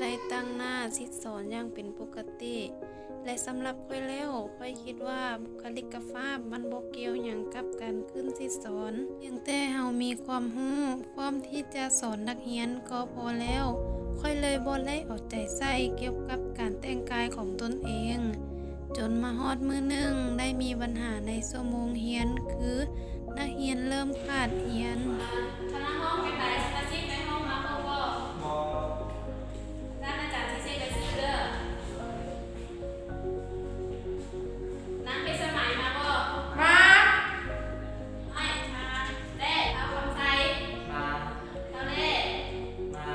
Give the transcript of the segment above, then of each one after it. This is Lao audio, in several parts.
ໄດ້ຕັ້ງໜ້າສິດສອນຢ່າງເປັນປົກກະຕິ ແລະ ສຳລັບຂ້ອຍແລ້ວ, ຂ້ອຍຄິດວ່າບຸກຄະລິກກະພາບມັນບໍ່ກ່ຽວຫຍັງກັບການຂຶ້ນສິດສອນ. ພຽງແຕ່ເຮົາມີຄວາມຮູ້ ພ້ອມທີ່ຈະສອນນັກຮຽນກໍພໍແລ້ວ. ຂ້ອຍເລີຍບໍ່ໄດ້ເອົາໃຈໃສ່ກ່ຽວກັບການແຕ່ງກາຍຂອງຕົນເອງ. ຈົນມາຮອດມື້ໜຶ່ງໄດ້ມີບັນຫາໃນຊົ່ວໂມງຮຽນ ຄືນັກຮຽນເລີ່ມຂາດຮຽນ. ຄະນະຫ້ອງເປັນໃດ? ສະມາຊິກໃນຫ້ອງມາຄົບບໍ່? ບໍ່. ຊັ້ນອາຈານຊິເຊັກລາຍຊື່ເດີ. ນາງເພັດສະໄໝມາບໍ່? ມາ. ນ້ອຍມາ. ແລະ ລາວຄຳໄຊ? ມາ. ລາວແລ? ມາ.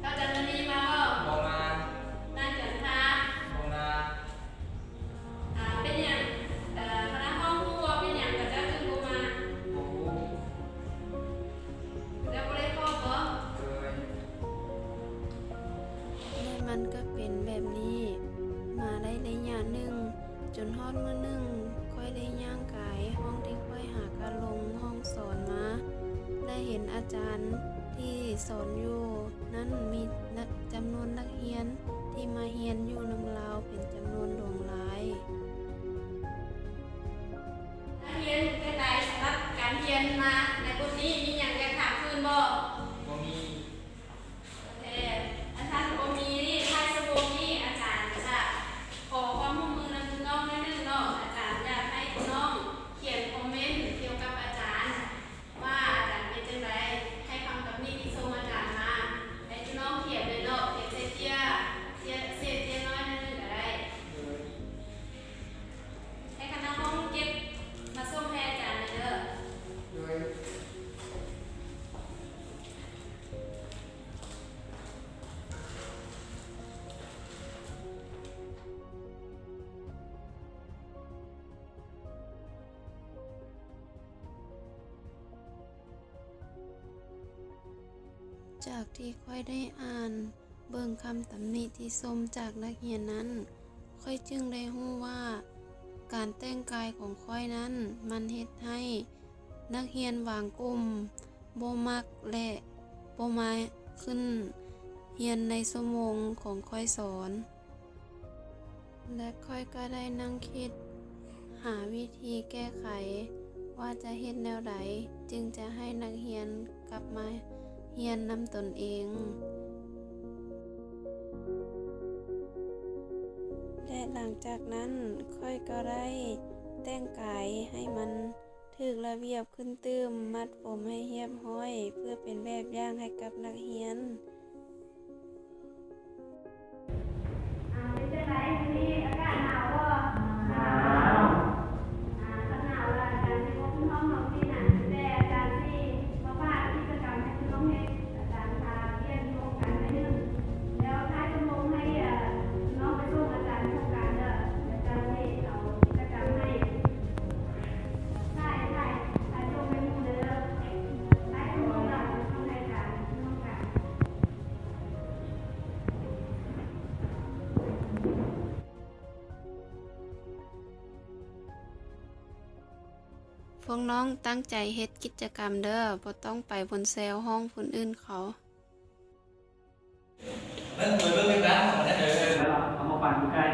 ລາວຈັນມະນີມາບໍ່? ບໍ່ມາ. ນາງຈັນທາ? ບໍ່ມາ. ອາ ເປັນຫຍັງ ເອີ ຄະນະຫ້ອງຮູ້ວ່າເປັນຫຍັງເຂົາເຈົ້າຈຶ່ງບໍ່ມາ? ບໍ່ຮູ້. ແລ້ວບໍ່ໄດ້ພໍບບໍ່? ເຄີຍ. ແລະ ມັນກໍເປັນແບບນີ້ມາໄດ້ໄລຍະໜຶ່ງ, ຈົນຮອດມື້ໜຶ່ງ ຂ້ອຍໄດ້ຍ່າງກາຍຫ້ອງທີ່ຂ້ອຍຫາກະລົງຫ້ອງສອນມາ ແລະ ເຫັນອາຈານທີ່ສອນຢູ່ນັ້ນມີນັກ ຈຳນວນນັກຮຽນທີ່ມາຮຽນຢູ່ນຳລາວເປັນຈຳນວນຫຼວງຫຼາຍ. ນັກຮຽນເປັນໃດສຳລັບການຮຽນມາໃນບົດນີ້? ມີຫຍັງຢາກຖາມຄືນບໍ່? ບໍ່ມີ. ໂອເຄ ຖ້າທ່ານບໍ່ມີນີ້ ທ້າຍຊົ່ວໂມງນີ້ອາຈານຈະຂໍຄວາມຮ່ວມມືນຳທຸກນ້ອງໜ້ອຍໜຶ່ງເນາະ. ອາຈານຢາກໃຫ້ທຸກນ້ອງຂຽນຄອມເມັນກ່ຽວກັບອາຈານ ວ່າອາຈານເປັນຈັ່ງໃດ, ໃຫ້ຄຳຕຳໜິຕິຊົມອາຈານມາ. ໃຫ້ທຸກນ້ອງຂຽນເລີຍເນາະ, ຂຽນໃສ່ເຈ້ຍ, ເຈ້ຍເສດເຈ້ຍນ້ອຍໜ້ອຍໜຶ່ງກໍໄດ້. ໃຫ້ຄະນະຫ້ອງເກັບມາສົ່ງໃຫ້ອາຈານແດ່ເດີ. ໂດຍ. ຈາກທີ່ຂ້ອຍໄດ້ອ່ານເບິ່ງຄຳຕຳໜິຕິຊົມຈາກນັກຮຽນນັ້ນ, ຂ້ອຍຈຶ່ງໄດ້ຮູ້ວ່າການແຕ່ງກາຍຂອງຂ້ອຍນັ້ນ ມັນເຮັດໃຫ້ນັກຮຽນບາງກຸ່ມບໍ່ມັກ ແລະ ບໍ່ມາຂຶ້ນຮຽນໃນຊົ່ວໂມງຂອງຂ້ອຍສອນ. ແລະ ຂ້ອຍກໍໄດ້ນັ່ງຄິດຫາວິທີແກ້ໄຂວ່າຈະເຮັດແນວໃດຈຶ່ງຈະໃຫ້ນັກຮຽນກັບມາຮຽນນຳຕົນເອງ. ແລະ ຫຼັງຈາກນັ້ນ ຂ້ອຍກໍໄດ້ແຕ່ງກາຍໃຫ້ມັນ ຖືກລະບຽບຂຶ້ນຕື່ມ, ມັດຜົມໃຫ້ຮຽບຮ້ອຍ ເພື່ອເປັນແບບຢ່າງໃຫ້ກັບນັກຮຽນ. ອ່າ ເປັນຈັ່ງໃດມື້ນີ້ ອາກາດໜາວບໍ່? ໜາວ. ອ່າ ຄັນໜາວລະ ອາຈານຊິບໍ່ຂຶ້ນຫ້ອງນ້ອງຕີນນະ, ແຕ່ອາຈານຊິມາຝາກກິດຈະກຳໃຫ້ຊຸມນ້ອງເຮັດ. ອາຈານພາວຽກຢູ່ໂຮງການໜ້ອຍໜຶ່ງ ແລ້ວທ້າຍຊົ່ວໂມງໃຫ້ ເອີ ນ້ອງໄປສົ່ງອາຈານທີ່ໂຮງການເດີ ແລ້ວເຈົ້າຊິເອົາກິດຈະກຳໃຫ້. ຖ່າຍ ຖ່າຍ ຖ່າຍສົ່ງໃຫ້ໝູ່ເດີ. ທ້າຍຊົ່ວໂມງເຮົາສົ່ງໃຫ້ອາຈານທີ່ໂຮງການ. ພວກນ້ອງຕັ້ງໃຈເຮັດກິດຈະກຳເດີ, ບໍ່ຕ້ອງໄປວົນແຊວຫ້ອງຄົນອື່ນເຂົາ. ເບິ່ງ ເບິ່ງ ເບິ່ງ ເບິ່ງ ເອົາມາປານຢູ່ໃກ້.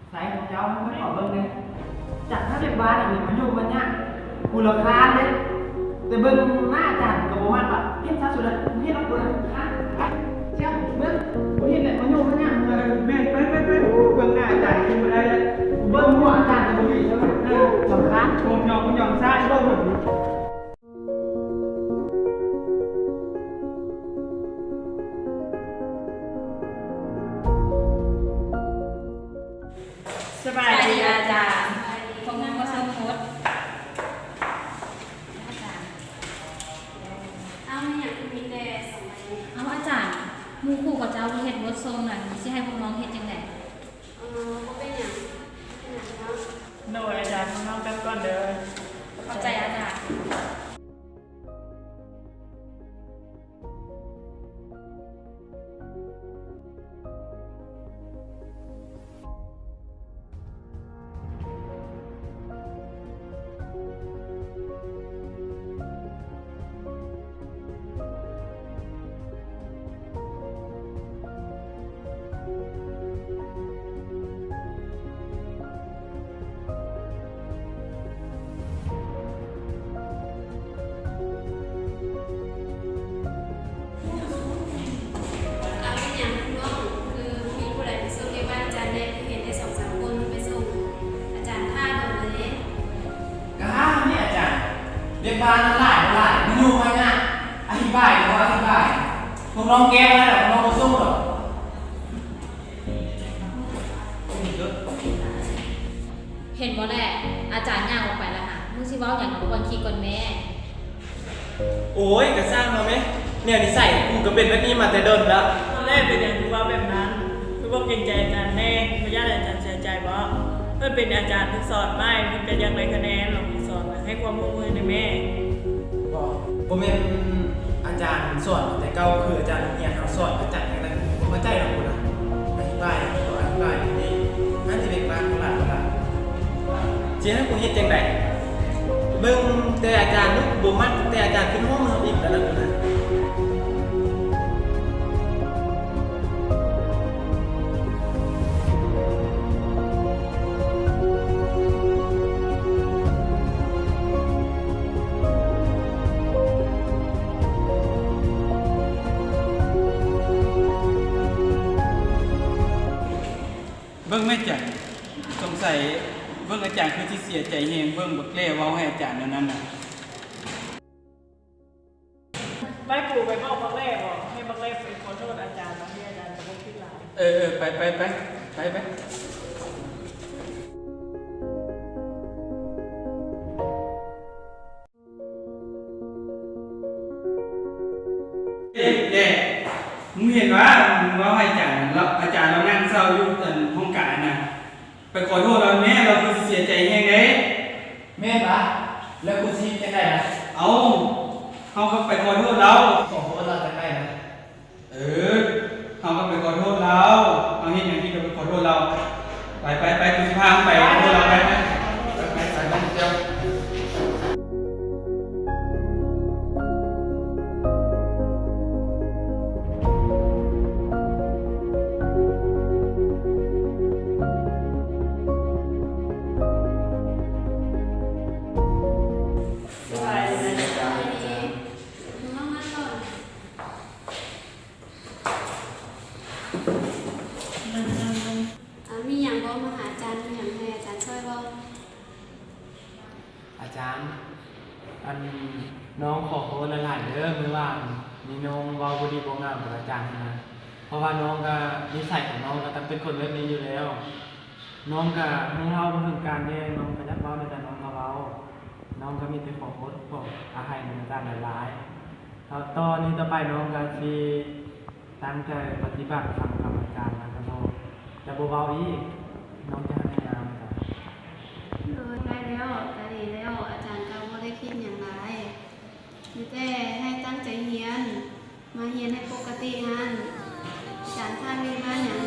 ໃສຂອງເຈົ້າ ມັນຂໍເບິ່ງແດ່. ຈັກຖ້າເຮັດບ້ານນີ້ ມາຫຍຸ້ງມາຍາກ ກູລຳຄານເດ້. ແຕ່ເບິ່ງໜ້າອາຈານກໍບໍ່ມັກລະ. ເຮັດຊະສຸດລະ ເຮັດລະ ຮະ? ເຈົ້າເບິ່ງ ບໍ່ເຮັດແຫຼະ ມາຫຍຸ້ງມາຍາກ. ເອີ ແມ່ນ ໄປ ໄປ ໄປ. ໂອ້ ເບິ່ງໜ້າອາຈານກິນບໍ່ໄດ້ລະ. ເບິ່ງຫົວອາຈານກໍບໍ່ມີ ລຳຄານ. ໂອ້ ຍອມ ຍອມຊາ ເວົ້າເບິ່ງ. ສະບາຍດີອາຈານ. ສະບາຍດີ. ພວກເຮົາກໍສົ່ງໝົດ. ອາຈານ. ເອົ້າ ມີຫຍັງຄືມີແຕ່ສອງໃບນີ້? ເອົ້າ ອາຈານ, ໝູ່ຄູ່ເຂົາເຈົ້າເຮັດບົດສົ່ງນັ້ນ ຊິໃຫ້ພວກນ້ອງເຮັດຈັ່ງໃດ? ເອີ ບໍ່ເປັນຫຍັງ ບໍ່ເປັນຫຍັງເນາະ. ໂດຍ ອາຈານ, ພວກນ້ອງກັບກ່ອນເດີ. ຂອບໃຈອາຈານ. ເ ພວກນ້ອງແກ້ວນັ້ນນະ ພວກນ້ອງບໍ່ສົ່ງດອກ. ເຫັນບໍ່ແຫຼະ ອາຈານຍ່າງອອກໄປແລ້ວຫະ. ມຶງຊິເວົ້າຫຍັງກໍຄວນຄິດກ່ອນແມ້. ໂອ້ຍ ກະຊ່າງເຮົາແມ້ ແນວນິໄສກູກະເປັນແບບນີ້ມາແຕ່ດົນແລ້ວ. ແລ້ວເປັນຫຍັງຄືເວົ້າແບບນັ້ນ? ຄືບໍ່ເກງໃຈອາຈານແດ່? ບໍ່ຢ້ານອາຈານເສຍໃຈບໍ? ເພິ່ນເປັນອາຈານຝຶກສອນໃໝ່ ເພິ່ນກະຢາກໄດ້ຄະແນນ ລອງຝຶກສອນໃຫ້ຄວາມຮ່ວມມືແດ່ແມ້. ບໍ່ ບໍ່ແມ່ນອາຈານສອນແຕ່ເກົ່າ ຄືອາຈານໂຮງຮຽນເຮົາສອນປະຈຳຈັ່ງໃດ ບໍ່ເຂົ້າໃຈດອກພຸ້ນນະ. ອະທິບາຍ ອະທິບາຍດີໆ ອັນຊິເປັນບ້ານຫຼາຍ ຊິໃຫ້ກູເຮັດຈັ່ງໃດ? ເບິ່ງແຕ່ອາຈານ ບໍ່ມັກແຕ່ອາຈານຂຶ້ນຫ້ອງເຮົາອີກແລ້ວນະ. ເບິ່ງແມ່ຈັນ ສົງໄສເບິ່ງອາຈານຄືຊິເສຍໃຈແຮງ ເບິ່ງບັກແລ້ເວົ້າໃຫ້ອາຈານແນວນັ້ນນະ. ໄປ ກູໄປບອກບັກແລ້ບໍ ໃຫ້ບັກແລ້ໄປຂໍໂທດອາຈານ ບາງທີອາຈານກະບໍ່ຄິດຫຼາຍ. ເອີ ເອີ ໄປ ໄປ ໄປ ໄປ ໄປ. ເອີ ແລ້ວ ມຶງເຫັນວ່າ ມຶງເວົ້າໃຫ້ອາຈານ ລາວ ອາຈານລາວນັ່ງເສົ້າຢູ່ອັນຫ້ອງການນະ. ໄປຂໍໂທດລາວແດ່ ລາວຄືຊິເສຍໃຈແຮງເດ້. ແມ່ນຫວາ? ແລ້ວກູຊິເຮັດຈັ່ງໃດລະ? ເອົ້າ ເຮົາກະໄປຂໍໂທດລາວ. ຂໍໂທດລາວຈັ່ງໃດນະ? ເອີ ເຮົາກະໄປຂໍໂທດລາວ ເຮົາເຮັດຫຍັງຜິດກະໄປຂໍໂທດລາວ. ໄປ ໄປ ໄປ ກູຊິພາມຶງໄປຂໍໂທດລາວ ໄປ ໄປ. ສະບາຍດີ ສະບາຍດີ. ອາ ມີຫຍັງບໍ? ມາຫາອາຈານ ມີຫຍັງໃຫ້ອາຈານຊ່ອຍບໍ? ອາຈານ ອັນ ນ້ອງຂໍໂທດຫຼາຍໆເດີ ມື້ວານນີ້ນ້ອງເວົ້າບໍ່ດີບໍ່ງາມກັບອາຈານຫັ້ນນະ. ເພາະວ່ານ້ອງກະ ນິໄສຂອງນ້ອງກະຕ້ອງເປັນຄົນແບບນີ້ຢູ່ແລ້ວ. ນ້ອງກະຮູ້ເທົ່າບໍ່ເຖິງການແດ່ ນ້ອງກະຢາກເວົ້າແນວໃດນ້ອງກະເວົ້າ. ນ້ອງກະມີແຕ່ຂໍໂທດ ຂໍອະໄຫນຳອາຈານຫຼາຍໆ. ຕໍ່ ຕໍ່ນີ້ຕໍ່ໄປນ້ອງກະຊິຕັ້ງໃຈປະຕິບັດຟັງຄຳອາຈານ ແລ້ວກະຈະບໍ່ເວົ້າອີກ. ນ້ອງຈະພະຍາຍາມ. ໂດຍ ໄດ້ແລ້ວ ກະດີແລ້ວ ອາຈານກະບໍ່ໄດ້ຄິດຫຍັງຫຼາຍ. ມີແຕ່ໃຫ້ຕັ້ງໃຈຮຽນ ມາຮຽນໃຫ້ປົກກະຕິຫັ້ນ. ການຖ້າວຽກງານຫຍັງ